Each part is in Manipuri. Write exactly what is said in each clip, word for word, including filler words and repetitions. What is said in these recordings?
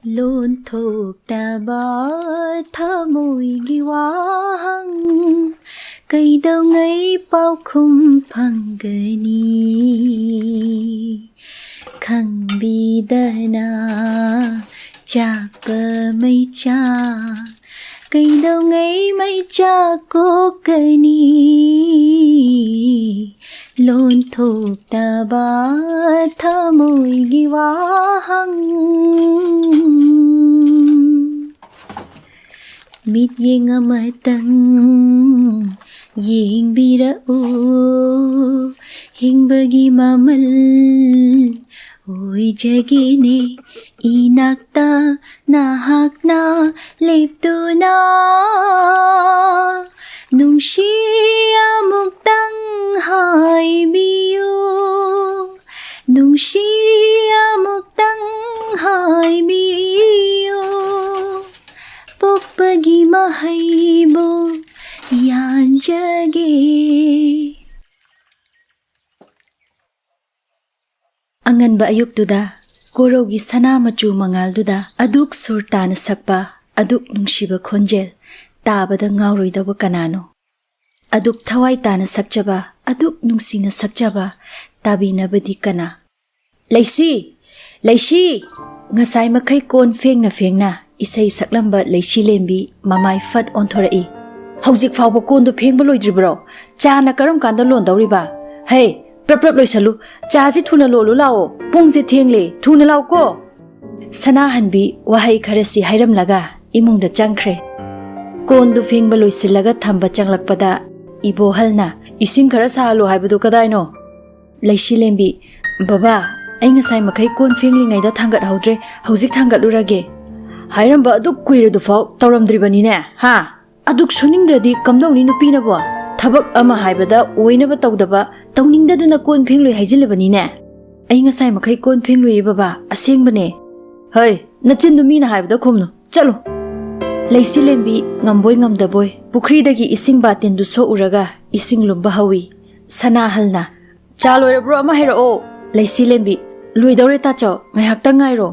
ꯂꯣꯟꯊꯣꯛꯇꯕ ꯊꯃꯣꯏꯒꯤ ꯋꯥꯍꯪ ꯀꯩꯗꯧꯉꯩ ꯄꯥꯎꯈꯨꯝ ꯐꯪꯒꯅꯤ? ꯈꯪꯕꯤꯗꯅ ꯆꯥꯛꯄ ꯃꯩꯆꯥ ꯀꯩꯗꯧꯉꯩ ꯃꯩꯆꯥ ꯀꯣꯛꯀꯅꯤ? ꯂꯣꯟꯊꯣꯛꯇꯕ ꯊꯃꯣꯏꯒꯤ ꯋꯥꯍꯪ꯫ ꯃꯤꯠꯌꯦꯡ ꯑꯃꯇꯪ ꯌꯦꯡꯕꯤꯔꯛꯎ꯫ ꯍꯤꯡꯕꯒꯤ ꯃꯃꯜ ꯑꯣꯏꯖꯒꯦꯅꯦ ꯏꯅꯥꯛꯇ ꯅꯍꯥꯛꯅ ꯂꯦꯞꯇꯨꯅ꯫ ꯅꯨꯡꯁꯤ ꯑꯃꯨꯛꯇꯪ ꯍꯥꯏꯕꯤꯌꯨ, ꯅꯨꯡꯁꯤ ꯑꯃꯨꯛꯇꯪ ꯍꯥꯏꯕꯤꯌꯨ꯫ ꯄꯣꯛꯄꯒꯤ ꯃꯍꯩꯕꯨ ꯌꯥꯟꯖꯒꯦ꯫ ꯑꯉꯟꯕ ꯑꯌꯨꯛꯇꯨꯗ ꯀꯣꯔꯧꯒꯤ ꯁꯅꯥ ꯃꯆꯨ ꯃꯉꯥꯜꯗꯨꯗ ꯑꯗꯨꯛ ꯁꯨꯔ ꯇꯥꯅ ꯁꯛꯄ, ꯑꯗꯨꯛ ꯅꯨꯡꯁꯤꯕ ꯈꯣꯟꯖꯦꯜ, ꯇꯥꯕꯗ ꯉꯥꯎꯔꯣꯏꯗꯧꯕ ꯀꯅꯥꯅꯣ? ꯑꯗꯨꯛ ꯊꯋꯥꯏ ꯇꯥꯅ ꯁꯛꯆꯕ, ꯑꯗꯨꯛ ꯅꯨꯡꯁꯤꯅ ꯁꯛꯆꯕ, ꯇꯥꯕꯤꯅꯕꯗꯤ ꯀꯅꯥ? ꯂꯩꯁꯤ! ꯂꯩꯁꯤ! ꯉꯁꯥꯏ ꯃꯈꯩ ꯀꯣꯟ ꯐꯦꯡꯅ ꯐꯦꯡꯅ ꯏꯁꯩ ꯁꯛꯂꯝꯕ ꯂꯩꯁꯤ ꯂꯦꯝꯕꯤ ꯃꯃꯥꯏ ꯐꯠ ꯑꯣꯟꯊꯣꯔꯛꯏ꯫ "ꯍꯧꯖꯤꯛ ꯐꯥꯎꯕ ꯀꯣꯟꯗꯨ ꯐꯦꯡꯕ ꯂꯣꯏꯗ꯭ꯔꯤꯕ꯭ꯔꯣ? ꯆꯥꯅ ꯀꯔꯝ ꯀꯥꯟꯗ ꯂꯣꯟꯗꯧꯔꯤꯕ? ꯍꯦ, ꯄ꯭ꯔꯞ ꯄ꯭ꯔꯞ ꯂꯣꯏꯁꯜꯂꯨ꯫ ꯆꯥꯁꯤ ꯊꯨꯅ ꯂꯣꯜꯂꯨ ꯂꯥꯛꯑꯣ꯫ ꯄꯨꯡꯁꯦ ꯊꯦꯡꯂꯦ꯫ ꯊꯨꯅ ꯂꯥꯛꯎꯀꯣ!" ꯁꯅꯥꯍꯟꯕꯤ ꯋꯥꯍꯩ ꯈꯔꯁꯤ ꯍꯥꯏꯔꯝꯂꯒ ꯏꯃꯨꯡꯗ ꯆꯪꯈ꯭ꯔꯦ꯫ ꯀꯣꯟꯗꯨ ꯐꯦꯡꯕ ꯂꯣꯏꯁꯤꯜꯂꯒ ꯊꯝꯕ ꯆꯪꯂꯛꯄꯗ ꯏꯕꯣꯍꯜꯅ, "ꯏꯁꯤꯡ ꯈꯔ ꯁꯥꯍꯜꯂꯨ ꯍꯥꯏꯕꯗꯨ ꯀꯗꯥꯏꯅꯣ?" ꯂꯩꯁꯤ ꯂꯦꯝꯕꯤ, "ꯕꯕꯥ, ꯑꯩ ꯉꯁꯥꯏ ꯃꯈꯩ ꯀꯣꯟ ꯐꯦꯡꯂꯤꯉꯩꯗ ꯊꯥꯡꯒꯠꯍꯧꯗ꯭ꯔꯦ, ꯍꯧꯖꯤꯛ ꯊꯥꯡꯒꯠꯂꯨꯔꯒꯦ꯫ ꯍꯥꯏꯔꯝꯕ ꯑꯗꯨꯛ ꯀꯨꯏꯔꯗꯨꯐꯥꯎ ꯇꯧꯔꯝꯗ꯭ꯔꯤꯕꯅꯤꯅꯦ, ꯍꯥ? ꯑꯗꯨꯛ ꯁꯨꯅꯤꯡꯗ꯭ꯔꯗꯤ ꯀꯝꯗꯧꯅꯤ ꯅꯨꯄꯤꯅꯕꯣ? ꯊꯕꯛ ꯑꯃ ꯍꯥꯏꯕꯗ ꯑꯣꯏꯅꯕ ꯇꯧꯗꯕ, ꯇꯧꯅꯤꯡꯗꯗꯅ ꯀꯣꯟ ꯐꯦꯡꯂꯨꯏ ꯍꯥꯏꯖꯤꯜꯂꯕꯅꯤꯅꯦ꯫ ꯑꯩ ꯉꯁꯥꯏ ꯃꯈꯩ ꯀꯣꯟ ꯐꯦꯡꯂꯨꯏ ꯕꯕꯥ, ꯑꯁꯦꯡꯕꯅꯦ꯫ ꯍꯩ, ꯅꯆꯤꯟꯗꯨ ꯃꯤꯅ ꯍꯥꯏꯕꯗ ꯈꯨꯝꯅꯨ, ꯆꯠꯂꯨ!" ꯂꯩꯁꯤ ꯂꯦꯝꯕꯤ ꯉꯝꯕꯣꯏ ꯉꯝꯗꯕꯣꯏ ꯄꯨꯈ꯭ꯔꯤꯗꯒꯤ ꯏꯁꯤꯡ ꯕꯥꯇꯤꯟꯗꯨ ꯁꯣꯛꯎꯔꯒ ꯏꯁꯤꯡ ꯂꯨꯝꯕ ꯍꯧꯏ꯫ ꯁꯅꯥꯍꯜꯅ, "ꯆꯥ ꯂꯣꯏꯔꯕ꯭ꯔꯣ? ꯑꯃ ꯍꯩꯔꯛꯑꯣ!" ꯂꯩꯁꯤ ꯂꯦꯝꯕꯤ, "ꯂꯣꯏꯗꯧꯔꯦ ꯇꯥꯆꯧ, ꯉꯥꯏꯍꯥꯛꯇꯪ ꯉꯥꯏꯔꯣ꯫"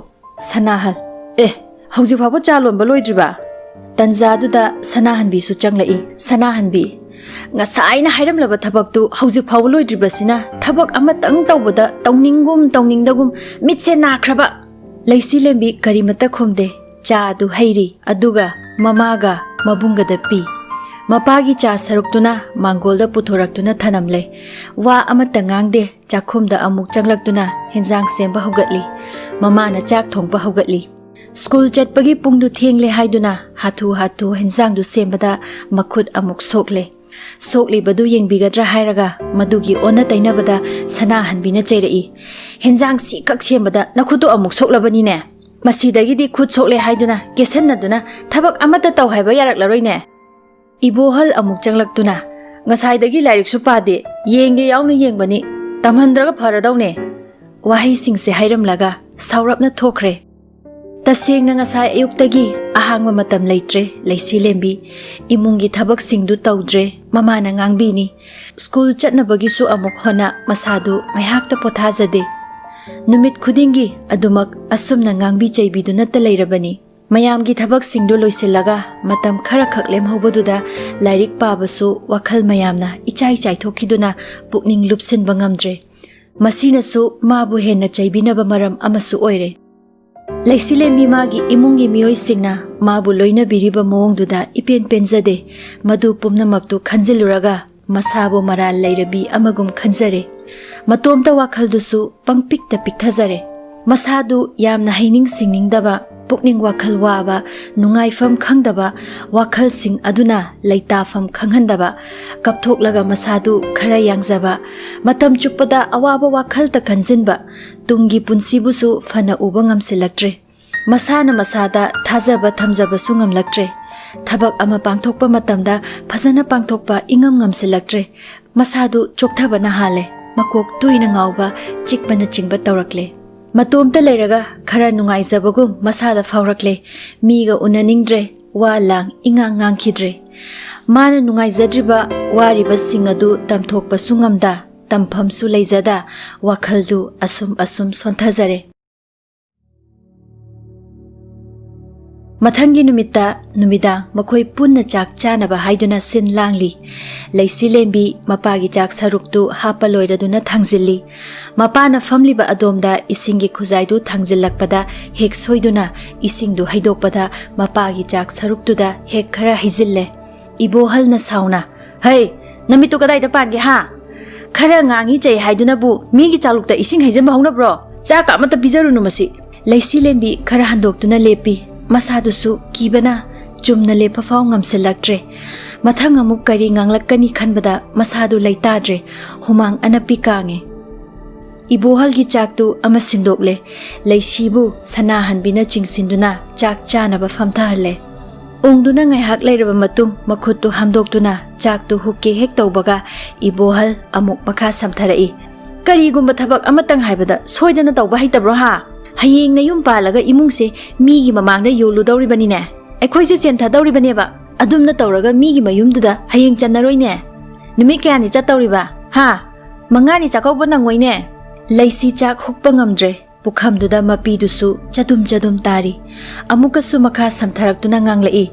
ꯁꯅꯥꯍꯜ, "ꯑꯦ, ꯍꯧꯖꯤꯛ ꯐꯥꯎꯕ ꯆꯥ ꯂꯣꯟꯕ ꯂꯣꯏꯗ꯭ꯔꯤꯕ?" ꯇꯟꯖꯥꯗꯨꯗ ꯁꯅꯥꯍꯟꯕꯤꯁꯨ ꯆꯪꯂꯛꯏ꯫ "ꯁꯅꯥꯍꯟꯕꯤ, ꯉꯁꯥꯏꯅ ꯍꯥꯏꯔꯝꯂꯕ ꯊꯕꯛꯇꯨ ꯍꯧꯖꯤꯛ ꯐꯥꯎꯕ ꯂꯣꯏꯗ꯭ꯔꯤꯕꯁꯤꯅ ꯊꯕꯛ ꯑꯃꯇꯪ ꯇꯧꯕꯗ ꯇꯧꯅꯤꯡꯒꯨꯝ ꯇꯧꯅꯤꯡꯗꯒꯨꯝ ꯃꯤꯠꯁꯦ ꯅꯥꯈ꯭ꯔꯕ!" ꯂꯩꯁꯤꯂꯦꯝꯕꯤ ꯀꯔꯤꯃꯠꯇ ꯈꯨꯝꯗꯦ꯫ ꯆꯥꯗꯨ ꯍꯩꯔꯤ, ꯑꯗꯨꯒ ꯃꯃꯥꯒ ꯃꯕꯨꯡꯒꯗ ꯄꯤ꯫ ꯃꯄꯥꯒꯤ ꯆꯥ ꯁꯔꯨꯛꯇꯨꯅ ꯃꯥꯡꯒꯣꯜꯗ ꯄꯨꯊꯣꯔꯛꯇꯨꯅ ꯊꯅꯝꯂꯦ꯫ ꯋꯥ ꯑꯃꯠꯇ ꯉꯥꯡꯗꯦ꯫ ꯆꯥꯛꯈꯨꯝꯗ ꯑꯃꯨꯛ ꯆꯪꯂꯛꯇꯨꯅ ꯍꯦꯟꯖꯥꯡ ꯁꯦꯝꯕ ꯍꯧꯒꯠꯂꯤ꯫ ꯃꯃꯥꯅ ꯆꯥꯛ ꯊꯣꯡꯕ ꯍꯧꯒꯠꯂꯤ꯫ ꯁ꯭ꯀꯨꯜ ꯆꯠꯄꯒꯤ ꯄꯨꯡꯗꯨ ꯊꯦꯡꯂꯦ ꯍꯥꯏꯗꯨꯅ ꯍꯥꯊꯨ ꯍꯥꯊꯨ ꯍꯦꯟꯖꯥꯡꯗꯨ ꯁꯦꯝꯕꯗ ꯃꯈꯨꯠ ꯑꯃꯨꯛ ꯁꯣꯛꯂꯦ꯫ ꯁꯣꯛꯂꯤꯕꯗꯨ ꯌꯦꯡꯕꯤꯒꯗ꯭ꯔꯥ ꯍꯥꯏꯔꯒ ꯃꯗꯨꯒꯤ ꯑꯣꯟꯅ ꯇꯩꯅꯕꯗ ꯁꯅꯥꯍꯟꯕꯤꯅ ꯆꯩꯔꯛꯏ꯫ "ꯍꯦꯟꯖꯥꯡ ꯁꯤꯈꯛ ꯁꯦꯝꯕꯗ ꯅꯈꯨꯠꯇꯨ ꯑꯃꯨꯛ ꯁꯣꯛꯂꯕꯅꯤꯅꯦ꯫ ꯃꯁꯤꯗꯒꯤꯗꯤ ꯈꯨꯠ ꯁꯣꯛꯂꯦ ꯍꯥꯏꯗꯨꯅ ꯀꯦꯁꯟꯅꯗꯨꯅ ꯊꯕꯛ ꯑꯃꯠꯇ ꯇꯧ ꯍꯥꯏꯕ ꯌꯥꯔꯛꯂꯔꯣꯏꯅꯦ꯫" ꯏꯕꯣꯍꯜ ꯑꯃꯨꯛ ꯆꯪꯂꯛꯇꯨꯅ, "ꯉꯁꯥꯏꯗꯒꯤ ꯂꯥꯏꯔꯤꯛꯁꯨ ꯄꯥꯗꯦ, ꯌꯦꯡꯒꯦ ꯌꯥꯎꯅ ꯌꯦꯡꯕꯅꯤ, ꯇꯝꯍꯟꯗ꯭ꯔꯒ ꯐꯔꯗꯧꯅꯦ꯫" ꯋꯥꯍꯩꯁꯤꯡꯁꯦ ꯍꯥꯏꯔꯝꯂꯒ ꯁꯥꯎꯔꯞꯅ ꯊꯣꯛꯈ꯭ꯔꯦ꯫ ꯇꯁꯦꯡꯅ ꯉꯁꯥꯏ ꯑꯌꯨꯛꯇꯒꯤ ꯑꯍꯥꯡꯕ ꯃꯇꯝ ꯂꯩꯇ꯭ꯔꯦ ꯂꯩꯁꯤꯂꯦꯝꯕꯤ꯫ ꯏꯃꯨꯡꯒꯤ ꯊꯕꯛꯁꯤꯡꯗꯨ ꯇꯧꯗ꯭ꯔꯦ, ꯃꯃꯥꯅ ꯉꯥꯡꯕꯤꯅꯤ꯫ ꯁ꯭ꯀꯨꯜ ꯆꯠꯅꯕꯒꯤꯁꯨ ꯑꯃꯨꯛ ꯍꯣꯠꯅ, ꯃꯁꯥꯗꯨ ꯉꯥꯏꯍꯥꯛꯇ ꯄꯣꯊꯥꯖꯗꯦ꯫ ꯅꯨꯃꯤꯠ ꯈꯨꯗꯤꯡꯒꯤ ꯑꯗꯨꯃꯛ ꯑꯁꯨꯝꯅ ꯉꯥꯡꯕꯤ ꯆꯩꯕꯤꯗꯨꯅꯇ ꯂꯩꯔꯕꯅꯤ꯫ ꯃꯌꯥꯝꯒꯤ ꯊꯕꯛꯁꯤꯡꯗꯨ ꯂꯣꯏꯁꯤꯜꯂꯒ ꯃꯇꯝ ꯈꯔꯈꯛ ꯂꯦꯝꯍꯧꯕꯗꯨꯗ ꯂꯥꯏꯔꯤꯛ ꯄꯥꯕꯁꯨ ꯋꯥꯈꯜ ꯃꯌꯥꯝꯅ ꯏꯆꯥꯏ ꯆꯥꯏꯊꯣꯛꯈꯤꯗꯨꯅ ꯄꯨꯛꯅꯤꯡ ꯂꯨꯞꯁꯤꯟꯕ ꯉꯝꯗ꯭ꯔꯦ꯫ ꯃꯁꯤꯅꯁꯨ ꯃꯥꯕꯨ ꯍꯦꯟꯅ ꯆꯩꯕꯤꯅꯕ ꯃꯔꯝ ꯑꯃꯁꯨ ꯑꯣꯏꯔꯦ꯫ ꯂꯩꯁꯤꯂꯦꯝꯕꯤ ꯃꯥꯒꯤ ꯏꯃꯨꯡꯒꯤ ꯃꯤꯑꯣꯏꯁꯤꯡꯅ ꯃꯥꯕꯨ ꯂꯣꯏꯅꯕꯤꯔꯤꯕ ꯃꯑꯣꯡꯗꯨꯗ ꯏꯄꯦꯟ ꯄꯦꯟꯖꯗꯦ꯫ ꯃꯗꯨ ꯄꯨꯝꯅꯃꯛꯇꯨ ꯈꯟꯖꯤꯜꯂꯨꯔꯒ ꯃꯁꯥꯕꯨ ꯃꯔꯥꯜ ꯂꯩꯔꯕꯤ ꯑꯃꯒꯨꯝ ꯈꯟꯖꯔꯦ꯫ ꯃꯇꯣꯝꯇ ꯋꯥꯈꯜꯗꯨꯁꯨ ꯄꯪꯄꯤꯛꯇ ꯄꯤꯛꯊꯖꯔꯦ꯫ ꯃꯁꯥꯗꯨ ꯌꯥꯝꯅ ꯍꯩꯅꯤꯡ ꯁꯤꯡꯅꯤꯡꯗꯕ, ꯄꯨꯛꯅꯤꯡ ꯋꯥꯈꯜ ꯋꯥꯕ, ꯅꯨꯡꯉꯥꯏꯐꯝ ꯈꯪꯗꯕ, ꯋꯥꯈꯜꯁꯤꯡ ꯑꯗꯨꯅ ꯂꯩꯇꯥꯐꯝ ꯈꯪꯍꯟꯗꯕ, ꯀꯞꯊꯣꯛꯂꯒ ꯃꯁꯥꯗꯨ ꯈꯔ ꯌꯥꯡꯖꯕ, ꯃꯇꯝ ꯆꯨꯞꯄꯗ ꯑꯋꯥꯕ ꯋꯥꯈꯜꯇ ꯈꯟꯖꯤꯟꯕ, ꯇꯨꯡꯒꯤ ꯄꯨꯟꯁꯤꯕꯨꯁꯨ ꯐꯅ ꯎꯕ ꯉꯝꯁꯤꯜꯂꯛꯇ꯭ꯔꯦ꯫ ꯃꯁꯥꯅ ꯃꯁꯥꯗ ꯊꯥꯖꯕ ꯊꯝꯖꯕꯁꯨ ꯉꯝꯂꯛꯇ꯭ꯔꯦ꯫ ꯊꯕꯛ ꯑꯃ ꯄꯥꯡꯊꯣꯛꯄ ꯃꯇꯝꯗ ꯐꯖꯅ ꯄꯥꯡꯊꯣꯛꯄ ꯏꯉꯝ ꯉꯝꯁꯤꯜꯂꯛꯇ꯭ꯔꯦ꯫ ꯃꯁꯥꯗꯨ ꯆꯣꯛꯊꯕꯅ ꯍꯥꯜꯂꯦ꯫ ꯃꯀꯣꯛ ꯇꯣꯏꯅ ꯉꯥꯎꯕ, ꯆꯤꯛꯄꯅꯆꯤꯡꯕ ꯇꯧꯔꯛꯂꯦ꯫ ꯃꯇꯣꯝꯇ ꯂꯩꯔꯒ ꯈꯔ ꯅꯨꯡꯉꯥꯏꯖꯕꯒꯨꯝ ꯃꯁꯥꯗ ꯐꯥꯎꯔꯛꯂꯦ꯫ ꯃꯤꯒ ꯎꯅꯅꯤꯡꯗ꯭ꯔꯦ, ꯋꯥ ꯂꯥꯡ ꯏꯉꯥꯡ ꯉꯥꯡꯈꯤꯗ꯭ꯔꯦ꯫ ꯃꯥꯅ ꯅꯨꯡꯉꯥꯏꯖꯗ꯭ꯔꯤꯕ, ꯋꯥꯔꯤꯕꯁꯤꯡ ꯑꯗꯨ ꯇꯝꯊꯣꯛꯄꯁꯨ ꯉꯝꯗ, ꯇꯝꯐꯝꯁꯨ ꯂꯩꯖꯗ, ꯋꯥꯈꯜꯗꯨ ꯑꯁꯨꯝ ꯑꯁꯨꯝ ꯁꯣꯟꯊꯖꯔꯦ꯫ ꯃꯊꯪꯒꯤ ꯅꯨꯃꯤꯠꯇ ꯅꯨꯃꯤꯗꯥꯡ ꯃꯈꯣꯏ ꯄꯨꯟꯅ ꯆꯥꯛ ꯆꯥꯅꯕ ꯍꯥꯏꯗꯨꯅ ꯁꯤꯟ ꯂꯥꯡꯂꯤ꯫ ꯂꯩꯁꯤꯂꯦꯝꯕꯤ ꯃꯄꯥꯒꯤ ꯆꯥꯛ ꯁꯔꯨꯛꯇꯨ ꯍꯥꯞꯄ ꯂꯣꯏꯔꯗꯨꯅ ꯊꯥꯡꯖꯤꯜꯂꯤ꯫ ꯃꯄꯥꯅ ꯐꯝꯂꯤꯕ ꯑꯗꯣꯝꯗ ꯏꯁꯤꯡꯒꯤ ꯈꯨꯖꯥꯏꯗꯨ ꯊꯥꯡꯖꯤꯜꯂꯛꯄꯗ ꯍꯦꯛ ꯁꯣꯏꯗꯨꯅ ꯏꯁꯤꯡꯗꯨ ꯍꯩꯗꯣꯛꯄꯗ ꯃꯄꯥꯒꯤ ꯆꯥꯛ ꯁꯔꯨꯛꯇꯨꯗ ꯍꯦꯛ ꯈꯔ ꯍꯩꯖꯤꯜꯂꯦ꯫ ꯏꯕꯣꯍꯜꯅ ꯁꯥꯎꯅ, "ꯍꯩ, ꯅꯃꯤꯠꯇꯨ ꯀꯗꯥꯏꯗ ꯄꯥꯟꯒꯦ ꯍꯥ? ꯈꯔ ꯉꯥꯡꯉꯤ ꯆꯩ ꯍꯥꯏꯗꯨꯅꯕꯨ ꯃꯤꯒꯤ ꯆꯥꯂꯨꯛꯇ ꯏꯁꯤꯡ ꯍꯩꯖꯤꯟꯕ ꯍꯧꯅꯕ꯭ꯔꯣ? ꯆꯥꯛꯀ ꯑꯃꯠꯇ ꯄꯤꯖꯔꯨꯅꯨ ꯃꯁꯤ꯫" ꯂꯩꯁꯤꯂꯦꯝꯕꯤ ꯈꯔ ꯍꯟꯗꯣꯛꯇꯨꯅ ꯂꯦꯞꯄꯤ꯫ ꯃꯁꯥꯗꯨꯁꯨ ꯀꯤꯕꯅ ꯆꯨꯝꯅ ꯂꯦꯞꯄ ꯐꯥꯎ ꯉꯝꯁꯤꯜꯂꯛꯇ꯭ꯔꯦ꯫ ꯃꯊꯪ ꯑꯃꯨꯛ ꯀꯔꯤ ꯉꯥꯡꯂꯛꯀꯅꯤ ꯈꯟꯕꯗ ꯃꯁꯥꯗꯨ ꯂꯩꯇꯥꯗ꯭ꯔꯦ꯫ ꯍꯨꯃꯥꯡ ꯑꯅꯞꯄꯤ ꯀꯥꯡꯉꯦ꯫ ꯏꯕꯣꯍꯜꯒꯤ ꯆꯥꯛꯇꯨ ꯑꯃ ꯁꯤꯟꯗꯣꯛꯂꯦ꯫ ꯂꯩꯁꯤꯕꯨ ꯁꯅꯥꯍꯟꯕꯤꯅ ꯆꯤꯡꯁꯤꯟꯗꯨꯅ ꯆꯥꯛ ꯆꯥꯅꯕ ꯐꯝꯊꯍꯜꯂꯦ꯫ ꯎꯪꯗꯨꯅ ꯉꯥꯏꯍꯥꯛ ꯂꯩꯔꯕ ꯃꯇꯨꯡ ꯃꯈꯨꯠꯇꯨ ꯍꯥꯝꯗꯣꯛꯇꯨꯅ ꯆꯥꯛꯇꯨ ꯍꯨꯛꯀꯦ ꯍꯦꯛ ꯇꯧꯕꯒ ꯏꯕꯣꯍꯜ ꯑꯃꯨꯛ ꯃꯈꯥ ꯁꯝꯊꯔꯛꯏ꯫ "ꯀꯔꯤꯒꯨꯝꯕ ꯊꯕꯛ ꯑꯃꯇꯪ ꯍꯥꯏꯕꯗ ꯁꯣꯏꯗꯅ ꯇꯧꯕ ꯍꯩꯇꯕ꯭ꯔꯣ ꯍꯥ? ꯍꯌꯦꯡ ꯅꯌꯨꯝ ꯄꯥꯜꯂꯒ ꯏꯃꯨꯡꯁꯦ ꯃꯤꯒꯤ ꯃꯃꯥꯡꯗ ꯌꯣꯜꯂꯨꯗꯧꯔꯤꯕꯅꯤꯅꯦ꯫ ꯑꯩꯈꯣꯏꯁꯦ ꯆꯦꯟꯊꯗꯧꯔꯤꯕꯅꯦꯕ꯫ ꯑꯗꯨꯝꯅ ꯇꯧꯔꯒ ꯃꯤꯒꯤ ꯃꯌꯨꯝꯗꯨꯗ ꯍꯌꯦꯡ ꯆꯟꯅꯔꯣꯏꯅꯦ꯫ ꯅꯨꯃꯤꯠ ꯀꯌꯥꯅꯤ ꯆꯠꯇꯧꯔꯤꯕ? ꯍꯥ? ꯃꯉꯥꯅꯤ ꯆꯥꯛꯀꯧꯕ ꯅꯪꯉꯣꯏꯅꯦ꯫" ꯂꯩꯁꯤ ꯆꯥꯛ ꯍꯨꯛꯄ ꯉꯝꯗ꯭ꯔꯦ꯫ ꯄꯨꯈꯝꯗꯨꯗ ꯃꯄꯤꯗꯨꯁꯨ ꯆꯗꯨꯝ ꯆꯗꯨꯝ ꯇꯥꯔꯤ꯫ ꯑꯃꯨꯛꯀꯁꯨ ꯃꯈꯥ ꯁꯝꯊꯔꯛꯇꯨꯅ ꯉꯥꯡꯂꯛꯏ,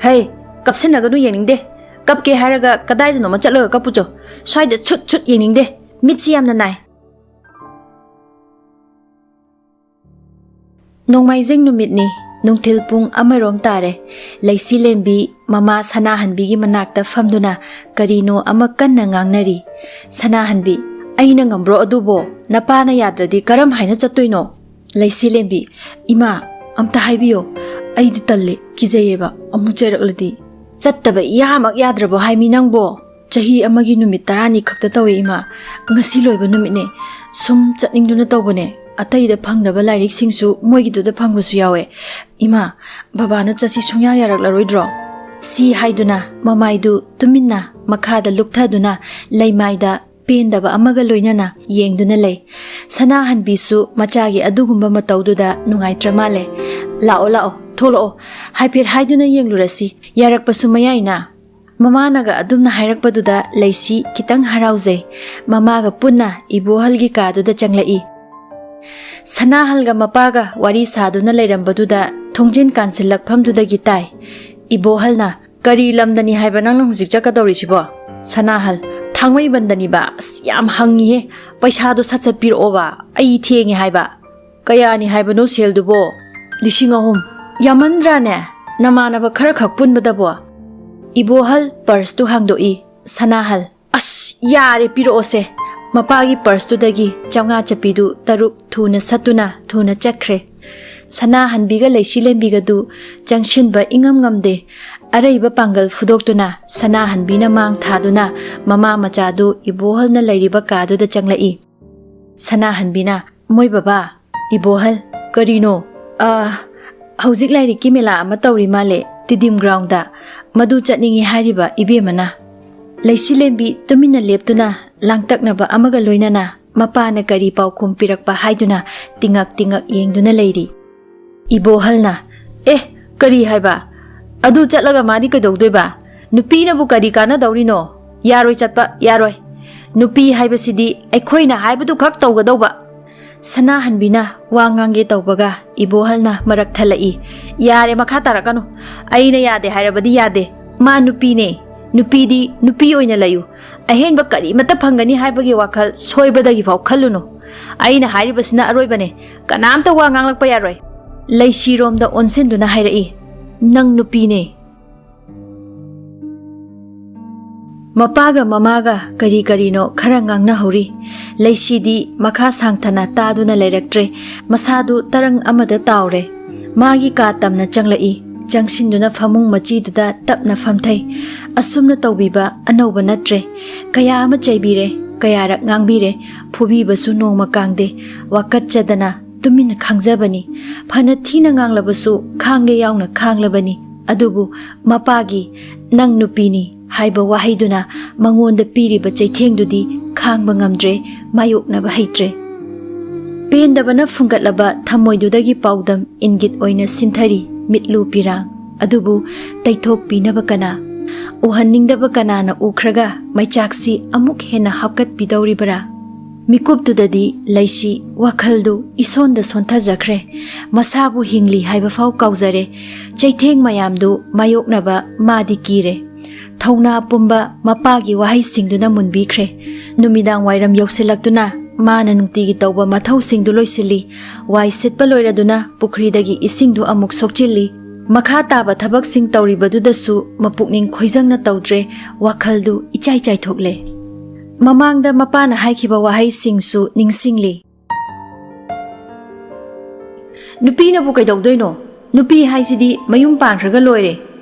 "ꯍꯩ, ꯀꯞꯁꯤꯟꯅꯒꯅꯨ, ꯌꯦꯡꯅꯤꯡꯗꯦ꯫ ꯀꯞꯀꯦ ꯍꯥꯏꯔꯒ ꯀꯗꯥꯏꯗꯅꯣꯃ ꯆꯠꯂꯒ ꯀꯞꯄꯨꯆꯣ꯫ ꯁ꯭ꯋꯥꯏꯗ ꯁꯨꯠ ꯁꯨꯠ ꯌꯦꯡꯅꯤꯡꯗꯦ꯫ ꯃꯤꯠꯁꯤ ꯌꯥꯝꯅ ꯅꯥꯏ꯫" ꯅꯣꯡꯃꯥꯏꯖꯤꯡ ꯅꯨꯃꯤꯠꯅꯤ꯫ ꯅꯨꯡꯊꯤꯜ ꯄꯨꯡ ꯑꯃꯔꯣꯝ ꯇꯥꯔꯦ꯫ ꯂꯩꯁꯤꯂꯦꯝꯕꯤ ꯃꯃꯥ ꯁꯅꯥꯍꯟꯕꯤꯒꯤ ꯃꯅꯥꯛꯇ ꯐꯝꯗꯨꯅ ꯀꯔꯤꯅꯣ ꯑꯃ ꯀꯟꯅ ꯉꯥꯡꯅꯔꯤ꯫ ꯁꯅꯥꯍꯟꯕꯤ, "ꯑꯩꯅ ꯉꯝꯕ꯭ꯔꯣ ꯑꯗꯨꯕꯣ? ꯅꯄꯥꯅ ꯌꯥꯗ꯭ꯔꯗꯤ ꯀꯔꯝ ꯍꯥꯏꯅ ꯆꯠꯇꯣꯏꯅꯣ?" ꯂꯩꯁꯤꯂꯦꯝꯕꯤ, "ꯏꯃꯥ, ꯑꯝꯇ ꯍꯥꯏꯕꯤꯌꯣ꯫ ꯑꯩꯗꯤ ꯇꯜꯂꯦ, ꯀꯤꯖꯩꯌꯦꯕ, ꯑꯃꯨꯛ ꯆꯩꯔꯛꯂꯗꯤ꯫" "ꯆꯠꯇꯕ ꯏꯌꯥꯃꯛ ꯌꯥꯗ꯭ꯔꯕꯣ ꯍꯥꯏꯃꯤ ꯅꯪꯕꯣ? ꯆꯍꯤ ꯑꯃꯒꯤ ꯅꯨꯃꯤꯠ ꯇꯔꯥꯅꯤ ꯈꯛꯇ ꯇꯧꯋꯦ ꯏꯃꯥ꯫ ꯉꯁꯤ ꯂꯣꯏꯕ ꯅꯨꯃꯤꯠꯅꯦ꯫ ꯁꯨꯝ ꯆꯠꯅꯤꯡꯗꯨꯅ ꯇꯧꯕꯅꯦ꯫ ꯑꯇꯩꯗ ꯐꯪꯗꯕ ꯂꯥꯏꯔꯤꯛꯁꯤꯡꯁꯨ ꯃꯣꯏꯒꯤꯗꯨꯗ ꯐꯪꯕꯁꯨ ꯌꯥꯎꯋꯦ꯫ ꯏꯃꯥ, ꯕꯕꯥꯅ ꯆꯠꯁꯤ ꯁꯨꯡꯌꯥ ꯌꯥꯔꯛꯂꯔꯣꯏꯗ꯭ꯔꯣ?" ꯁꯤ ꯍꯥꯏꯗꯨꯅ ꯃꯃꯥꯏꯗꯨ ꯇꯨꯃꯤꯟꯅ ꯃꯈꯥꯗ ꯂꯨꯞꯊꯗꯨꯅ ꯂꯩꯃꯥꯏꯗ ꯄꯦꯟꯗꯕ ꯑꯃꯒ ꯂꯣꯏꯅꯅ ꯌꯦꯡꯗꯨꯅ ꯂꯩ꯫ ꯁꯅꯥꯍꯟꯕꯤꯁꯨ ꯃꯆꯥꯒꯤ ꯑꯗꯨꯒꯨꯝꯕ ꯃꯇꯧꯗꯨꯗ ꯅꯨꯡꯉꯥꯏꯇ꯭ꯔ ꯃꯥꯜꯂꯦ꯫ "ꯂꯥꯛꯑꯣ, ꯂꯥꯛꯑꯣ, ꯊꯣꯛꯂꯛꯑꯣ꯫ ꯍꯥꯏꯐꯦꯠ ꯍꯥꯏꯗꯨꯅ ꯌꯦꯡꯂꯨꯔꯁꯤ꯫ ꯌꯥꯔꯛꯄꯁꯨ ꯃꯌꯥꯏꯅ꯫" ꯃꯃꯥꯅꯒ ꯑꯗꯨꯝꯅ ꯍꯥꯏꯔꯛꯄꯗꯨꯗ ꯂꯩꯁꯤ ꯈꯤꯇꯪ ꯍꯔꯥꯎꯖꯩ꯫ ꯃꯃꯥꯒ ꯄꯨꯟꯅ ꯏꯕꯣꯍꯜꯒꯤ ꯀꯥꯗꯨꯗ ꯆꯪꯂꯛꯏ꯫ ꯁꯅꯥꯍꯜꯒ ꯃꯄꯥꯒ ꯋꯥꯔꯤ ꯁꯥꯗꯨꯅ ꯂꯩꯔꯝꯕꯗꯨꯗ ꯊꯣꯡꯖꯤꯟ ꯀꯥꯟꯁꯤꯜꯂꯛꯐꯝꯗꯨꯗꯒꯤ ꯇꯥꯏ꯫ ꯏꯕꯣꯍꯜꯅ, "ꯀꯔꯤ ꯂꯝꯗꯅꯤ ꯍꯥꯏꯕ ꯅꯪꯅ ꯍꯧꯖꯤꯛ ꯆꯠꯀꯗꯧꯔꯤꯁꯤꯕꯣ?" ꯁꯅꯥꯍꯜ, "ꯊꯥꯡꯃꯩꯕꯟꯗꯅꯤꯕ꯫ ꯑꯁ, ꯌꯥꯝ ꯍꯪꯉꯤꯍꯦ꯫ ꯄꯩꯁꯥꯗꯣ ꯁꯠ ꯁꯠ ꯄꯤꯔꯛꯑꯣꯕ, ꯑꯩ ꯊꯦꯡꯉꯦ ꯍꯥꯏꯕ꯫" "ꯀꯌꯥꯅꯤ ꯍꯥꯏꯕꯅꯣ ꯁꯦꯜꯗꯨꯕꯣ?" "ꯂꯤꯁꯤꯡ ꯑꯍꯨꯝ꯫" "ꯌꯥꯝꯃꯟꯗ꯭ꯔꯥꯅꯦ? ꯅꯃꯥꯟꯅꯕ ꯈꯔ ꯈꯛ ꯄꯨꯟꯕꯗꯕꯣ?" ꯏꯕꯣꯍꯜ ꯄꯔꯁꯇꯨ ꯍꯥꯡꯗꯣꯛꯏ꯫ ꯁꯅꯥꯍꯜ, "ꯑꯁ, ꯌꯥꯔꯦ, ꯄꯤꯔꯛꯑꯣꯁꯦ꯫" ꯃꯄꯥꯒꯤ ꯄꯔꯁꯇꯨꯗꯒꯤ ꯆꯥꯝꯃꯉꯥ ꯆꯞꯄꯤꯗꯨ ꯇꯔꯨꯛ ꯊꯨꯅ ꯁꯠꯇꯨꯅ ꯊꯨꯅ ꯆꯠꯈ꯭ꯔꯦ꯫ ꯁꯅꯥꯍꯟꯕꯤꯒ ꯂꯩꯁꯤꯂꯦꯝꯕꯤꯒꯗꯨ ꯆꯪꯁꯤꯟꯕ ꯏꯉꯝ ꯉꯝꯗꯦ꯫ ꯑꯔꯩꯕ ꯄꯥꯡꯒꯜ ꯐꯨꯗꯣꯛꯇꯨꯅ ꯁꯅꯥꯍꯟꯕꯤꯅ ꯃꯥꯡ ꯊꯥꯗꯨꯅ ꯃꯃꯥ ꯃꯆꯥꯗꯨ ꯏꯕꯣꯍꯜꯅ ꯂꯩꯔꯤꯕ ꯀꯥꯗꯨꯗ ꯆꯪꯂꯛꯏ꯫ ꯁꯅꯥꯍꯟꯕꯤꯅ, "ꯃꯣꯏ ꯕꯕꯥ꯫" "ꯏꯕꯣꯍꯜ, ꯀꯔꯤꯅꯣ?" "ꯑ, ꯍꯧꯖꯤꯛ ꯂꯥꯏꯔꯤꯛꯀꯤ ꯃꯦꯂꯥ ꯑꯃ ꯇꯧꯔꯤ ꯃꯥꯜꯂꯦ, ꯇꯤꯗꯤꯝ ꯒ꯭ꯔꯥꯎꯟꯗ꯫ ꯃꯗꯨ ꯆꯠꯅꯤꯡꯉꯤ ꯍꯥꯏꯔꯤꯕ ꯏꯕꯦꯝꯃꯅ꯫" ꯂꯩꯁꯤꯂꯦꯝꯕꯤ ꯇꯨꯃꯤꯟꯅ ꯂꯦꯞꯇꯨꯅ ꯂꯥꯡꯇꯛꯅꯕ ꯑꯃꯒ ꯂꯣꯏꯅꯅ ꯃꯄꯥꯅ ꯀꯔꯤ ꯄꯥꯎꯈꯨꯝ ꯄꯤꯔꯛꯄ ꯍꯥꯏꯗꯨꯅ ꯇꯤꯉꯛ ꯇꯤꯉꯛ ꯌꯦꯡꯗꯨꯅ ꯂꯩꯔꯤ꯫ ꯏꯕꯣꯍꯜꯅ, "ꯑꯦ, ꯀꯔꯤ ꯍꯥꯏꯕ? ꯑꯗꯨ ꯆꯠꯂꯒ ꯃꯥꯗꯤ ꯀꯩꯗꯧꯗꯣꯏꯕ? ꯅꯨꯄꯤꯅꯕꯨ ꯀꯔꯤ ꯀꯥꯟꯅꯗꯧꯔꯤꯅꯣ? ꯌꯥꯔꯣꯏ ꯆꯠꯄ, ꯌꯥꯔꯣꯏ꯫ ꯅꯨꯄꯤ ꯍꯥꯏꯕꯁꯤꯗꯤ ꯑꯩꯈꯣꯏꯅ ꯍꯥꯏꯕꯗꯨ ꯈꯛ ꯇꯧꯒꯗꯧꯕ꯫" ꯁꯅꯥꯍꯟꯕꯤꯅ ꯋꯥ ꯉꯥꯡꯒꯦ ꯇꯧꯕꯒ ꯏꯕꯣꯍꯜꯅ ꯃꯔꯛ ꯊꯠꯂꯛꯏ꯫ "ꯌꯥꯔꯦ, ꯃꯈꯥ ꯇꯥꯔꯛꯀꯅꯨ꯫ ꯑꯩꯅ ꯌꯥꯗꯦ ꯍꯥꯏꯔꯕꯗꯤ ꯌꯥꯗꯦ꯫ ꯃꯥ ꯅꯨꯄꯤꯅꯦ꯫ ꯅꯨꯄꯤꯗꯤ ꯅꯨꯄꯤ ꯑꯣꯏꯅ ꯂꯩꯌꯨ꯫ ꯑꯍꯦꯟꯕ ꯀꯔꯤꯃꯠꯇ ꯐꯪꯒꯅꯤ ꯍꯥꯏꯕꯒꯤ ꯋꯥꯈꯜ ꯁꯣꯏꯕꯗꯒꯤ ꯐꯥꯎ ꯈꯜꯂꯨꯅꯨ꯫ ꯑꯩꯅ ꯍꯥꯏꯔꯤꯕꯁꯤꯅ ꯑꯔꯣꯏꯕꯅꯦ꯫ ꯀꯅꯥꯝꯇ ꯋꯥ ꯉꯥꯡꯂꯛꯄ ꯌꯥꯔꯣꯏ꯫" ꯂꯩꯁꯤꯔꯣꯝꯗ ꯑꯣꯟꯁꯤꯟꯗꯨꯅ ꯍꯥꯏꯔꯛꯏ, "ꯅꯪ ꯅꯨꯄꯤꯅꯦ꯫" ꯃꯄꯥꯒ ꯃꯃꯥꯒ ꯀꯔꯤ ꯀꯔꯤꯅꯣ ꯈꯔ ꯉꯥꯡꯅꯍꯧꯔꯤ꯫ ꯂꯩꯁꯤꯗꯤ ꯃꯈꯥ ꯁꯥꯡꯊꯅ ꯇꯥꯗꯨꯅ ꯂꯩꯔꯛꯇ꯭ꯔꯦ꯫ ꯃꯁꯥꯗꯨ ꯇꯔꯪ ꯑꯃꯗ ꯇꯥꯎꯔꯦ꯫ ꯃꯥꯒꯤ ꯀꯥ ꯇꯝꯅ ꯆꯪꯂꯛꯏ꯫ ꯆꯪꯁꯤꯟꯗꯨꯅ ꯐꯃꯨꯡ ꯃꯆꯤꯗꯨꯗ ꯇꯞꯅ ꯐꯝꯊꯩ꯫ ꯑꯁꯨꯝꯅ ꯇꯧꯕꯤꯕ ꯑꯅꯧꯕ ꯅꯠꯇ꯭ꯔꯦ꯫ ꯀꯌꯥ ꯑꯃ ꯆꯩꯕꯤꯔꯦ, ꯀꯌꯥꯔꯛ ꯉꯥꯡꯕꯤꯔꯦ꯫ ꯐꯨꯕꯤꯕꯁꯨ ꯅꯣꯡꯃ ꯀꯥꯡꯗꯦ꯫ ꯋꯥꯀꯠꯆꯗꯅ ꯇꯨꯃꯤꯟꯅ ꯈꯥꯡꯖꯕꯅꯤ꯫ ꯐꯅ ꯊꯤꯅ ꯉꯥꯡꯂꯕꯁꯨ ꯈꯥꯡꯒꯦ ꯌꯥꯎꯅ ꯈꯥꯡꯂꯕꯅꯤ꯫ ꯑꯗꯨꯕꯨ ꯃꯄꯥꯒꯤ "ꯅꯪ ꯅꯨꯄꯤꯅꯤ" ꯍꯥꯏꯕ ꯋꯥꯍꯩꯗꯨꯅ ꯃꯉꯣꯟꯗ ꯄꯤꯔꯤꯕ ꯆꯩꯊꯦꯡꯗꯨꯗꯤ ꯈꯥꯡꯕ ꯉꯝꯗ꯭ꯔꯦ, ꯃꯥꯌꯣꯛꯅꯕ ꯍꯩꯇ꯭ꯔꯦ꯫ ꯄꯦꯟꯗꯕꯅ ꯐꯨꯡꯒꯠꯂꯕ ꯊꯃꯣꯏꯗꯨꯗꯒꯤ ꯄꯥꯎꯗꯝ ꯏꯪꯒꯤꯠ ꯑꯣꯏꯅ ꯁꯤꯟꯊꯔꯤ ꯃꯤꯠꯂꯨ ꯄꯤꯔꯥꯡ꯫ ꯑꯗꯨꯕꯨ ꯇꯩꯊꯣꯛꯄꯤꯅꯕ ꯀꯅꯥ? ꯎꯍꯟꯅꯤꯡꯗꯕ ꯀꯅꯥꯅ ꯎꯈ꯭ꯔꯒ ꯃꯩꯆꯥꯛꯁꯤ ꯑꯃꯨꯛ ꯍꯦꯟꯅ ꯍꯥꯞꯀꯠꯄꯤꯗꯧꯔꯤꯕꯔꯥ? ꯃꯤꯀꯨꯞꯇꯨꯗꯗꯤ ꯂꯩꯁꯤ ꯋꯥꯈꯜꯗꯨ ꯏꯁꯣꯟꯗ ꯁꯣꯟꯊꯖꯈ꯭ꯔꯦ꯫ ꯃꯁꯥꯕꯨ ꯍꯤꯡꯂꯤ ꯍꯥꯏꯕ ꯐꯥꯎ ꯀꯥꯎꯖꯔꯦ꯫ ꯆꯩꯊꯦꯡ ꯃꯌꯥꯝꯗꯨ ꯃꯥꯌꯣꯛꯅꯕ ꯃꯥꯗꯤ ꯀꯤꯔꯦ꯫ ꯊꯧꯅꯥ ꯄꯨꯝꯕ ꯃꯄꯥꯒꯤ ꯋꯥꯍꯩꯁꯤꯡꯗꯨꯅ ꯃꯨꯟꯕꯤꯈ꯭ꯔꯦ꯫ ꯅꯨꯃꯤꯗꯥꯡ ꯋꯥꯏꯔꯝ ꯌꯧꯁꯤꯜꯂꯛꯇꯨꯅ ꯃꯥꯅ ꯅꯨꯡꯇꯤꯒꯤ ꯇꯧꯕ ꯃꯊꯧꯁꯤꯡꯗꯨ ꯂꯣꯏꯁꯤꯜꯂꯤ꯫ ꯋꯥꯏ ꯁꯤꯠꯄ ꯂꯣꯏꯔꯗꯨꯅ ꯄꯨꯈ꯭ꯔꯤꯗꯒꯤ ꯏꯁꯤꯡꯗꯨ ꯑꯃꯨꯛ ꯁꯣꯛꯆꯤꯜꯂꯤ꯫ ꯃꯈꯥ ꯇꯥꯕ ꯊꯕꯛꯁꯤꯡ ꯇꯧꯔꯤꯕꯗꯨꯗꯁꯨ ꯃꯄꯨꯛꯅꯤꯡ ꯈꯣꯏꯖꯪꯅ ꯇꯧꯗ꯭ꯔꯦ꯫ ꯋꯥꯈꯜꯗꯨ ꯏꯆꯥꯏ ꯆꯥꯏꯊꯣꯛꯂꯦ꯫ ꯃꯃꯥꯡꯗ ꯃꯄꯥꯅ ꯍꯥꯏꯈꯤꯕ ꯋꯥꯍꯩꯁꯤꯡꯁꯨ ꯅꯤꯡꯁꯤꯡꯂꯤ꯫ "ꯅꯨꯄꯤꯅꯕꯨ ꯀꯩꯗꯧꯗꯣꯏꯅꯣ? ꯅꯨꯄꯤ ꯍꯥꯏꯁꯤꯗꯤ ꯃꯌꯨꯝ ꯄꯥꯟꯈ꯭ꯔꯒ ꯂꯣꯏꯔꯦ꯫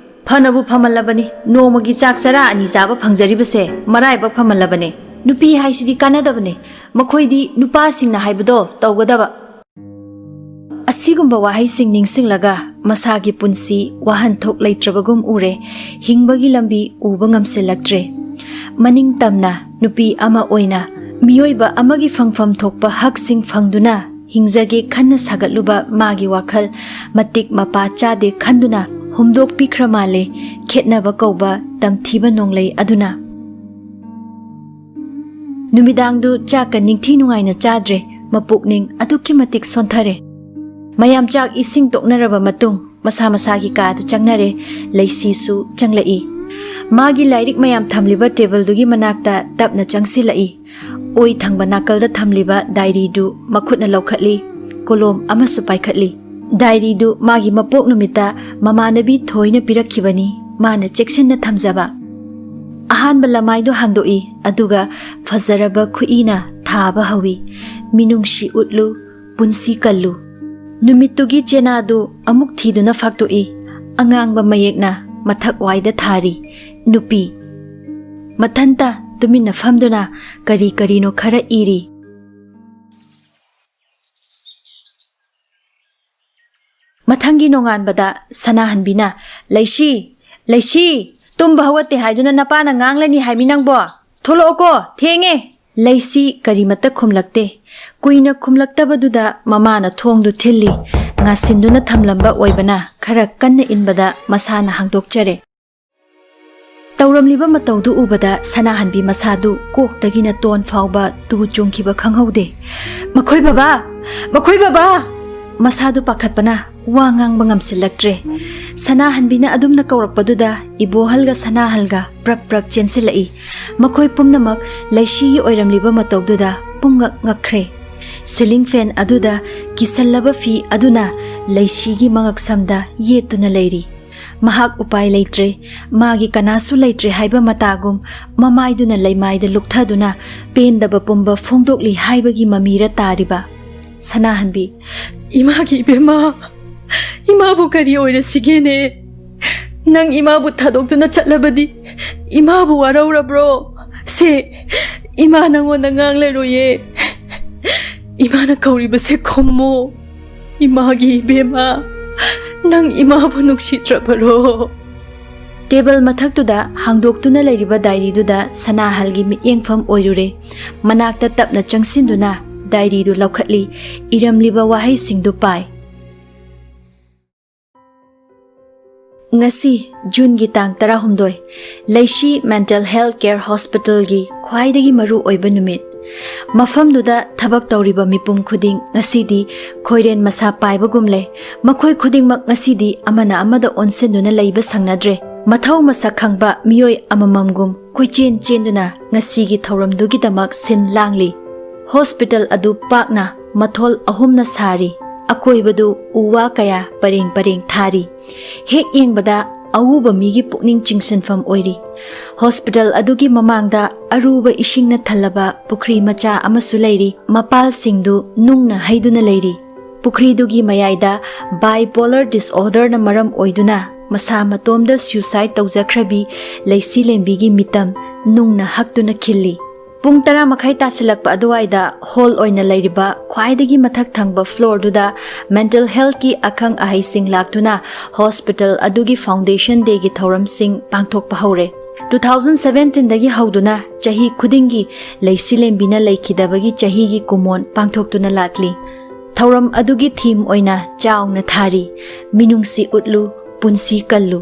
ꯐꯅꯕꯨ ꯐꯃꯜꯂꯕꯅꯤ, ꯅꯣꯡꯃꯒꯤ ꯆꯥꯛ ꯆꯔꯥ ꯑꯅꯤ ꯆꯥꯕ ꯐꯪꯖꯔꯤꯕꯁꯦ ꯃꯔꯥꯏꯕꯛ ꯐꯃꯜꯂꯕꯅꯦ꯫ ꯅꯨꯄꯤ ꯍꯥꯏꯁꯤꯗꯤ ꯀꯥꯟꯅꯗꯕꯅꯦ, ꯃꯈꯣꯏꯗꯤ ꯅꯨꯄꯥꯁꯤꯡꯅ ꯍꯥꯏꯕꯗꯣ ꯇꯧꯒꯗꯕ"꯫ ꯑꯁꯤꯒꯨꯝꯕ ꯋꯥꯍꯩꯁꯤꯡ ꯅꯤꯡꯁꯤꯡꯂꯒ ꯃꯁꯥꯒꯤ ꯄꯨꯟꯁꯤ ꯋꯥꯍꯟꯊꯣꯛ ꯂꯩꯇ꯭ꯔꯕꯒꯨꯝ ꯎꯔꯦ꯫ ꯍꯤꯡꯕꯒꯤ ꯂꯝꯕꯤ ꯎꯕ ꯉꯝꯁꯤꯜꯂꯛꯇ꯭ꯔꯦ꯫ ꯃꯅꯤꯡ ꯇꯝꯅ ꯅꯨꯄꯤ ꯑꯃ ꯑꯣꯏꯅ ꯃꯤꯑꯣꯏꯕ ꯑꯃꯒꯤ ꯐꯪꯐꯝ ꯊꯣꯛꯄ ꯍꯛꯁꯤꯡ ꯐꯪꯗꯨꯅ ꯍꯤꯡꯖꯒꯦ ꯈꯟꯅ ꯁꯥꯒꯠꯂꯨꯕ ꯃꯥꯒꯤ ꯋꯥꯈꯜ ꯃꯇꯤꯛ ꯃꯄꯥ ꯆꯥꯗꯦ ꯈꯟꯗꯨꯅ ꯍꯨꯝꯗꯣꯛꯄꯤꯈ꯭ꯔ ꯃꯥꯜꯂꯦ꯫ ꯈꯦꯠꯅꯕ ꯀꯧꯕ ꯇꯝꯊꯤꯕ ꯅꯣꯡꯂꯩ ꯑꯗꯨꯅ꯫ ꯅꯨꯃꯤꯗꯥꯡꯗꯨ ꯆꯥꯛꯀ ꯅꯤꯡꯊꯤ ꯅꯨꯡꯉꯥꯏꯅ ꯆꯥꯗ꯭ꯔꯦ꯫ ꯃꯄꯨꯛꯅꯤꯡ ꯑꯗꯨꯛꯀꯤ ꯃꯇꯤꯛ ꯁꯣꯟꯊꯔꯦ꯫ ꯃꯌꯥꯝ ꯆꯥꯛ ꯏꯁꯤꯡ ꯇꯣꯛꯅꯔꯕ ꯃꯇꯨꯡ ꯃꯁꯥ ꯃꯁꯥꯒꯤ ꯀꯥꯗ ꯆꯪꯅꯔꯦ꯫ ꯂꯩꯁꯤꯁꯨ ꯆꯪꯂꯛꯏ꯫ ꯃꯥꯒꯤ ꯂꯥꯏꯔꯤꯛ ꯃꯌꯥꯝ ꯊꯝꯂꯤꯕ ꯇꯦꯕꯜꯗꯨꯒꯤ ꯃꯅꯥꯛꯇ ꯇꯞꯅ ꯆꯪꯁꯤꯜꯂꯛꯏ꯫ ꯑꯣꯏ ꯊꯪꯕ ꯅꯥꯀꯜꯗ ꯊꯝꯂꯤꯕ ꯗꯥꯏꯔꯤꯗꯨ ꯃꯈꯨꯠꯅ ꯂꯧꯈꯠꯂꯤ꯫ ꯀꯣꯂꯣꯝ ꯑꯃꯁꯨ ꯄꯥꯏꯈꯠꯂꯤ꯫ ꯗꯥꯏꯔꯤꯗꯨ ꯃꯥꯒꯤ ꯃꯄꯣꯛ ꯅꯨꯃꯤꯠꯇ ꯃꯃꯥꯟꯅꯕꯤ ꯊꯣꯏꯅ ꯄꯤꯔꯛꯈꯤꯕꯅꯤ꯫ ꯃꯥꯅ ꯆꯦꯛꯁꯤꯟꯅ ꯊꯝꯖꯕ꯫ ꯑꯍꯥꯟꯕ ꯂꯃꯥꯏꯗꯨ ꯍꯥꯡꯗꯣꯛꯏ, ꯑꯗꯨꯒ ꯐꯖꯔꯕ ꯈꯨꯏꯅ ꯊꯥꯕ ꯍꯧꯏ꯫ "ꯃꯤꯅꯨꯡꯁꯤ ꯎꯠꯂꯨ, ꯄꯨꯟꯁꯤ ꯀꯜꯂꯨ"꯫ ꯅꯨꯃꯤꯠꯇꯨꯒꯤ ꯆꯦꯅꯥꯗꯨ ꯑꯃꯨꯛ ꯊꯤꯗꯨꯅ ꯐꯥꯛꯇꯣꯛꯏ꯫ ꯑꯉꯥꯡꯕ ꯃꯌꯦꯛꯅ ꯃꯊꯛ ꯋꯥꯏꯗ ꯊꯥꯔꯤ꯫ ꯅꯨꯄꯤ꯫ ꯃꯊꯟꯇ ꯇꯨꯃꯤꯟꯅ ꯐꯝꯗꯨꯅ ꯀꯔꯤ ꯀꯔꯤꯅꯣ ꯈꯔ ꯏꯔꯤ꯫ ꯃꯊꯪꯒꯤ ꯅꯣꯡꯉꯥꯟꯕꯗ ꯁꯅꯥꯍꯟꯕꯤꯅ, "ꯂꯩꯁꯤ, ꯂꯩꯁꯤ, ꯇꯨꯝꯕ ꯍꯧꯒꯠꯇꯦ ꯍꯥꯏꯗꯨꯅ ꯅꯄꯥꯅ ꯉꯥꯡꯂꯅꯤ ꯍꯥꯏꯃꯤ ꯅꯪꯕꯣ? ꯊꯣꯛꯂꯛꯑꯣꯀꯣ, ꯊꯦꯡꯉꯦ!" ꯂꯩꯁꯤ ꯀꯔꯤꯃꯠꯇ ꯈꯨꯝꯂꯛꯇꯦ꯫ ꯀꯨꯏꯅ ꯈꯨꯝꯂꯛꯇꯕꯗꯨꯗ ꯃꯃꯥꯅ ꯊꯣꯡꯗꯨ ꯊꯤꯜꯂꯤ꯫ ꯉꯥꯁꯤꯟꯗꯨꯅ ꯊꯝꯂꯝꯕ ꯑꯣꯏꯕꯅ ꯈꯔ ꯀꯟꯅ ꯏꯟꯕꯗ ꯃꯁꯥꯅ ꯍꯥꯡꯗꯣꯛꯆꯔꯦ꯫ ꯇꯧꯔꯝꯂꯤꯕ ꯃꯇꯧꯗꯨ ꯎꯕꯗ ꯁꯅꯥꯍꯟꯕꯤ ꯃꯁꯥꯗꯨ ꯀꯣꯛꯇꯒꯤꯅ ꯇꯣꯟ ꯐꯥꯎꯕ ꯇꯨ ꯆꯨꯡꯈꯤꯕ ꯈꯪꯍꯧꯗꯦ꯫ "ꯃꯈꯣꯏ ꯕꯕꯥ! ꯃꯈꯣꯏ ꯕꯕꯥ!" ꯃꯁꯥꯗꯨ ꯄꯥꯈꯠꯄꯅ ꯋꯥ ꯉꯥꯡꯕ ꯉꯝꯁꯤꯜꯂꯛꯇ꯭ꯔꯦ꯫ ꯁꯅꯥꯍꯟꯕꯤꯅ ꯑꯗꯨꯝꯅ ꯀꯧꯔꯛꯄꯗꯨꯗ ꯏꯕꯣꯍꯜꯒ ꯁꯅꯥꯍꯜꯒ ꯄ꯭ꯔꯞ ꯄ꯭ꯔꯞ ꯆꯦꯟꯁꯤꯜꯂꯛꯏ꯫ ꯃꯈꯣꯏ ꯄꯨꯝꯅꯃꯛ ꯂꯩꯁꯤꯒꯤ ꯑꯣꯏꯔꯝꯂꯤꯕ ꯃꯇꯧꯗꯨꯗ ꯄꯨꯝꯉꯛ ꯉꯛꯈ꯭ꯔꯦ꯫ ꯁꯤꯂꯤꯡ ꯐꯦꯟ ꯑꯗꯨꯗ ꯀꯤꯁꯜꯂꯕ ꯐꯤ ꯑꯗꯨꯅ ꯂꯩꯁꯤꯒꯤ ꯃꯉꯛꯁꯝꯗ ꯌꯦꯠꯇꯨꯅ ꯂꯩꯔꯤ꯫ ꯃꯍꯥꯛ ꯎꯄꯥꯏ ꯂꯩꯇ꯭ꯔꯦ꯫ ꯃꯥꯒꯤ ꯀꯅꯥꯁꯨ ꯂꯩꯇ꯭ꯔꯦ ꯍꯥꯏꯕ ꯃꯇꯥꯒꯨꯝ ꯃꯃꯥꯏꯗꯨꯅ ꯂꯩꯃꯥꯏꯗ ꯂꯨꯞꯊꯗꯨꯅ ꯄꯦꯟꯗꯕ ꯄꯨꯝꯕ ꯐꯣꯡꯗꯣꯛꯂꯤ ꯍꯥꯏꯕꯒꯤ ꯃꯃꯤꯔ ꯇꯥꯔꯤꯕ꯫ ꯁꯅꯥꯍꯟꯕꯤ, "ꯏꯃꯥꯒꯤ ꯏꯕꯦꯝꯃ, ꯏꯃꯥꯕꯨ ꯀꯔꯤ ꯑꯣꯏꯔꯁꯤꯒꯦꯅꯦ? ꯅꯪ ꯏꯃꯥꯕꯨ ꯊꯥꯗꯣꯛꯇꯨꯅ ꯆꯠꯂꯕꯗꯤ ꯏꯃꯥꯕꯨ ꯋꯥꯔꯧꯔꯕ꯭ꯔꯣ? ꯁꯦ, ꯏꯃꯥ ꯅꯪꯉꯣꯟꯗ ꯉꯥꯡꯂꯔꯣꯏꯌꯦ꯫ ꯏꯃꯥꯅ ꯀꯧꯔꯤꯕꯁꯦ ꯈꯨꯝꯃꯣ꯫ ꯏꯃꯥꯒꯤ ꯏꯕꯦꯝꯃ, ꯅꯪ ꯏꯃꯥꯕꯨ ꯅꯨꯡꯁꯤꯗ꯭ꯔꯕꯔꯣ?" ꯇꯦꯕꯜ ꯃꯊꯛꯇꯨꯗ ꯍꯥꯡꯗꯣꯛꯇꯨꯅ ꯂꯩꯔꯤꯕ ꯗꯥꯏꯔꯤꯗꯨꯗ ꯁꯅꯥꯍꯜꯒꯤ ꯃꯤꯠꯌꯦꯡꯐꯝ ꯑꯣꯏꯔꯨꯔꯦ꯫ ꯃꯅꯥꯛꯇ ꯇꯞꯅ ꯆꯪꯁꯤꯟꯗꯨꯅ ꯗꯥꯏꯔꯤꯗꯨ ꯂꯧꯈꯠꯂꯤ꯫ ꯏꯔꯝꯂꯤꯕ ꯋꯥꯍꯩꯁꯤꯡꯗꯨ ꯄꯥꯏ꯫ ꯉꯁꯤ, ꯖꯨꯟꯒꯤ ꯇꯥꯡ ꯇꯔꯥꯍꯨꯝꯗꯣꯏ, ꯂꯩꯁꯤ ꯃꯦꯟꯇꯦꯜ ꯍꯦꯜꯊ ꯀꯦꯌꯔ ꯍꯣꯁꯄꯤꯇꯥꯜꯒꯤ ꯈ꯭ꯋꯥꯏꯗꯒꯤ ꯃꯔꯨ ꯑꯣꯏꯕ ꯅꯨꯃꯤꯠ꯫ ꯃꯐꯝꯗꯨꯗ ꯊꯕꯛ ꯇꯧꯔꯤꯕ ꯃꯤꯄꯨꯝ ꯈꯨꯗꯤꯡ ꯉꯁꯤꯗꯤ ꯈꯣꯏꯔꯦꯟ ꯃꯁꯥ ꯄꯥꯏꯕꯒꯨꯝ ꯂꯩ꯫ ꯃꯈꯣꯏ ꯈꯨꯗꯤꯡꯃꯛ ꯉꯁꯤꯗꯤ ꯑꯃꯅ ꯑꯃꯗ ꯑꯣꯟꯁꯤꯟꯗꯨꯅ ꯂꯩꯕ ꯁꯪꯅꯗ꯭ꯔꯦ꯫ ꯃꯊꯧ ꯃꯁꯛ ꯈꯪꯕ ꯃꯤꯑꯣꯏ ꯑꯃꯃꯝꯒꯨꯝ ꯀꯣꯏꯆꯦꯟ ꯆꯦꯟꯗꯨꯅ ꯉꯁꯤꯒꯤ ꯊꯧꯔꯝꯗꯨꯒꯤꯗꯃꯛ ꯁꯤꯟ ꯂꯥꯡꯂꯤ꯫ ꯍꯣꯁꯄꯤꯇꯥꯜ ꯑꯗꯨ ꯄꯥꯛꯅ ꯃꯊꯣꯜ ꯑꯍꯨꯝꯅ ꯁꯥꯔꯤ꯫ ꯑꯀꯣꯏꯕꯗꯨ ꯎ ꯋꯥ ꯀꯌꯥ ꯄꯔꯦꯡ ꯄꯔꯦꯡ ꯊꯥꯔꯤ꯫ ꯍꯦꯛ ꯌꯦꯡꯕꯗ ꯑꯎꯕ ꯃꯤꯒꯤ ꯄꯨꯛꯅꯤꯡ ꯆꯤꯡꯁꯤꯟꯐꯝ ꯑꯣꯏꯔꯤ꯫ ꯍꯣꯁꯄꯤꯇꯥꯜ ꯑꯗꯨꯒꯤ ꯃꯃꯥꯡꯗ ꯑꯔꯨꯕ ꯏꯁꯤꯡꯅ ꯊꯜꯂꯕ ꯄꯨꯈ꯭ꯔꯤ ꯃꯆꯥ ꯑꯃꯁꯨ ꯂꯩꯔꯤ꯫ ꯃꯄꯥꯜꯁꯤꯡꯗꯨ ꯅꯨꯡꯅ ꯍꯩꯗꯨꯅ ꯂꯩꯔꯤ꯫ ꯄꯨꯈ꯭ꯔꯤꯗꯨꯒꯤ ꯃꯌꯥꯏꯗ bipolar disorderꯅ ꯃꯔꯝ ꯑꯣꯏꯗꯨꯅ ꯃꯁꯥ ꯃꯇꯣꯝꯗ suicide ꯇꯧꯖꯈ꯭ꯔꯕꯤ ꯂꯩꯁꯤꯂꯦꯝꯕꯤꯒꯤ ꯃꯤꯇꯝ ꯅꯨꯡꯅ ꯍꯛꯇꯨꯅ ꯈꯤꯜꯂꯤ꯫ ꯄꯨꯡ ꯇꯔꯥ ꯃꯈꯥꯏ ꯇꯥꯁꯤꯜꯂꯛꯄ ꯑꯗꯨꯋꯥꯏꯗ ꯍꯣꯜ ꯑꯣꯏꯅ ꯂꯩꯔꯤꯕ ꯈ꯭ꯋꯥꯏꯗꯒꯤ ꯃꯊꯛ ꯊꯪꯕ ꯐ꯭ꯂꯣꯔꯗꯨꯗ ꯃꯦꯟꯇꯦꯜ ꯍꯦꯜꯊꯀꯤ ꯑꯈꯪ ꯑꯍꯩꯁꯤꯡ ꯂꯥꯛꯇꯨꯅ ꯍꯣꯁꯄꯤꯇꯥꯜ ꯑꯗꯨꯒꯤ ꯐꯥꯎꯟꯗꯦꯁꯟ ꯗꯦꯒꯤ ꯊꯧꯔꯝꯁꯤꯡ ꯄꯥꯡꯊꯣꯛꯄ ꯍꯧꯔꯦ꯫ ꯇꯨ ꯊꯥꯎꯖꯟ ꯁꯚꯦꯟꯇꯤꯟꯗꯒꯤ ꯍꯧꯗꯨꯅ ꯆꯍꯤ ꯈꯨꯗꯤꯡꯒꯤ ꯂꯩꯁꯤꯂꯦꯝꯕꯤꯅ ꯂꯩꯈꯤꯗꯕꯒꯤ ꯆꯍꯤꯒꯤ ꯀꯨꯃꯣꯟ ꯄꯥꯡꯊꯣꯛꯇꯨꯅ ꯂꯥꯛꯂꯤ꯫ ꯊꯧꯔꯝ ꯑꯗꯨꯒꯤ ꯊꯤꯝ ꯑꯣꯏꯅ ꯆꯥꯎꯅ ꯊꯥꯔꯤ, "ꯃꯤꯅꯨꯡꯁꯤ ꯎꯠꯂꯨ, ꯄꯨꯟꯁꯤ ꯀꯜꯂꯨ"꯫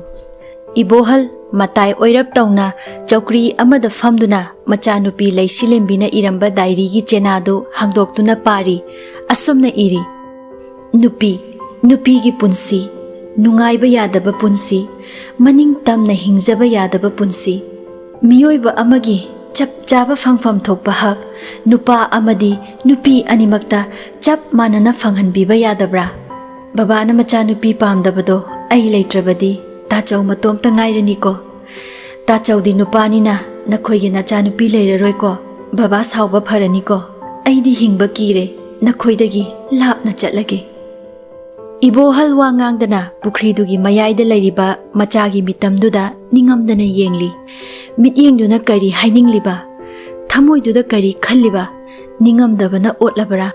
ꯏꯕꯣꯍꯜ, ꯃꯇꯥꯏ ꯑꯣꯏꯔꯞ ꯇꯧꯅ ꯆꯧꯀ꯭ꯔꯤ ꯑꯃꯗ ꯐꯝꯗꯨꯅ ꯃꯆꯥꯅꯨꯄꯤ ꯂꯩꯁꯤꯂꯦꯝꯕꯤꯅ ꯏꯔꯝꯕ ꯗꯥꯏꯔꯤꯒꯤ ꯆꯦꯅꯥꯗꯨ ꯍꯥꯡꯗꯣꯛꯇꯨꯅ ꯄꯥꯔꯤ꯫ ꯑꯁꯨꯝꯅ ꯏꯔꯤ: "ꯅꯨꯄꯤ, ꯅꯨꯄꯤꯒꯤ ꯄꯨꯟꯁꯤ, ꯅꯨꯡꯉꯥꯏꯕ ꯌꯥꯗꯕ ꯄꯨꯟꯁꯤ, ꯃꯅꯤꯡ ꯇꯝꯅ ꯍꯤꯡꯖꯕ ꯌꯥꯗꯕ ꯄꯨꯟꯁꯤ꯫ ꯃꯤꯑꯣꯏꯕ ꯑꯃꯒꯤ ꯆꯞ ꯆꯥꯕ ꯐꯪꯐꯝ ꯊꯣꯛꯄ ꯍꯛ ꯅꯨꯄꯥ ꯑꯃꯗꯤ ꯅꯨꯄꯤ ꯑꯅꯤꯃꯛꯇ ꯆꯞ ꯃꯥꯟꯅꯅ ꯐꯪꯍꯟꯕꯤꯕ ꯌꯥꯗꯕ꯭ꯔꯥ? ꯕꯕꯥꯅ ꯃꯆꯥꯅꯨꯄꯤ ꯄꯥꯝꯗꯕꯗꯣ ꯑꯩ ꯂꯩꯇ꯭ꯔꯕꯗꯤ ꯇꯥꯆꯧ ꯃꯇꯣꯝꯇ ꯉꯥꯏꯔꯅꯤꯀꯣ꯫ ꯇꯥꯆꯧꯗꯤ ꯅꯨꯄꯥꯅꯤꯅ ꯅꯈꯣꯏꯒꯤ ꯅꯆꯥꯅꯨꯄꯤ ꯂꯩꯔꯔꯣꯏꯀꯣ꯫ ꯕꯕꯥ ꯁꯥꯎꯕ ꯐꯔꯅꯤꯀꯣ꯫ ꯑꯩꯗꯤ ꯍꯤꯡꯕ ꯀꯤꯔꯦ, ꯅꯈꯣꯏꯗꯒꯤ ꯂꯥꯞꯅ ꯆꯠꯂꯒꯦ"꯫ ꯏꯕꯣꯍꯜ ꯋꯥ ꯉꯥꯡꯗꯅ ꯄꯨꯈ꯭ꯔꯤꯗꯨꯒꯤ ꯃꯌꯥꯏꯗ ꯂꯩꯔꯤꯕ ꯃꯆꯥꯒꯤ ꯃꯤꯇꯝꯗꯨꯗ ꯅꯤꯡꯉꯝꯗꯅ ꯌꯦꯡꯂꯤ꯫ ꯃꯤꯠꯌꯦꯡꯗꯨꯅ ꯀꯔꯤ ꯍꯥꯏꯅꯤꯡꯂꯤꯕ? ꯊꯃꯣꯏꯗꯨꯗ ꯀꯔꯤ ꯈꯜꯂꯤꯕ? ꯅꯤꯡꯉꯝꯗꯕꯅ ꯑꯣꯠꯂꯕ꯭ꯔꯥ?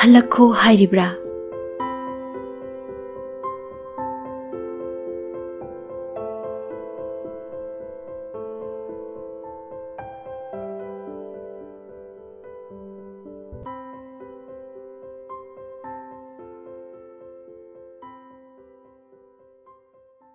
"ꯍꯜꯂꯛꯈꯣ" ꯍꯥꯏꯔꯤꯕ꯭ꯔꯥ?